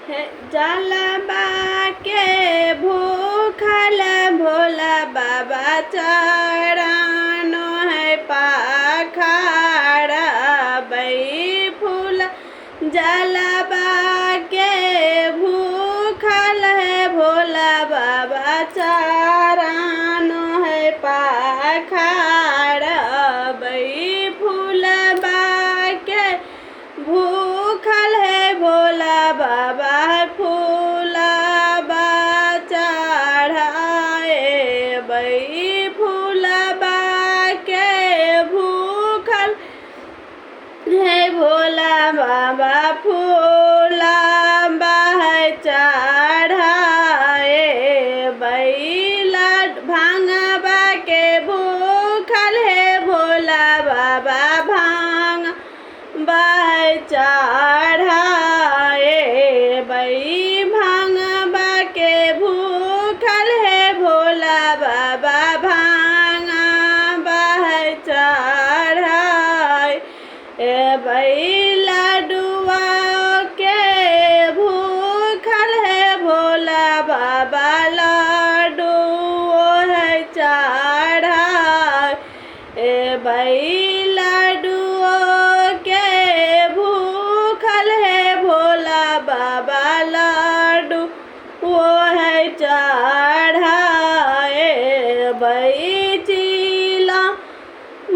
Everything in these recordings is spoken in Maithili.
हे जलबा के भूखल भोला बाबा चरण है पाखार फूल। जलबा के भूखल है भोला बाबा चरण है पाखार फूलबा के भूखल है भोला बाबा फूलबा चढ़ाए फूलबा के भूखल है भोला बाबा फूलबा है चढ़ाए बैला भांगबा के भूखल है भोला बाबा भांग बाय चढ़ाए बई भांगबा के भूखल है भोला बाबा भांगा बाय चढ़ाए बई लडुआ के भूखल है भोला बाबा लड्डू है चढ़ाए बई लड्डुओ के भूखल है भोला बाबा लड्डू वो है चढ़ाए बई चीला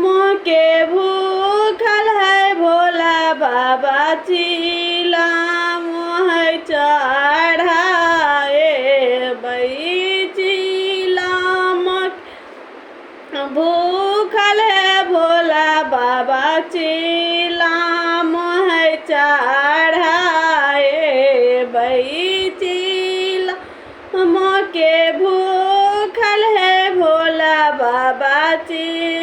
मुँह के भूखल है भोला बाबा चीला मुँह चढ़ाए बई चीला मुँह भूखल है भोला बाबा चीला मुँह चढ़ाए बई चीला मुँह के भूखल है भोला बाबा चीला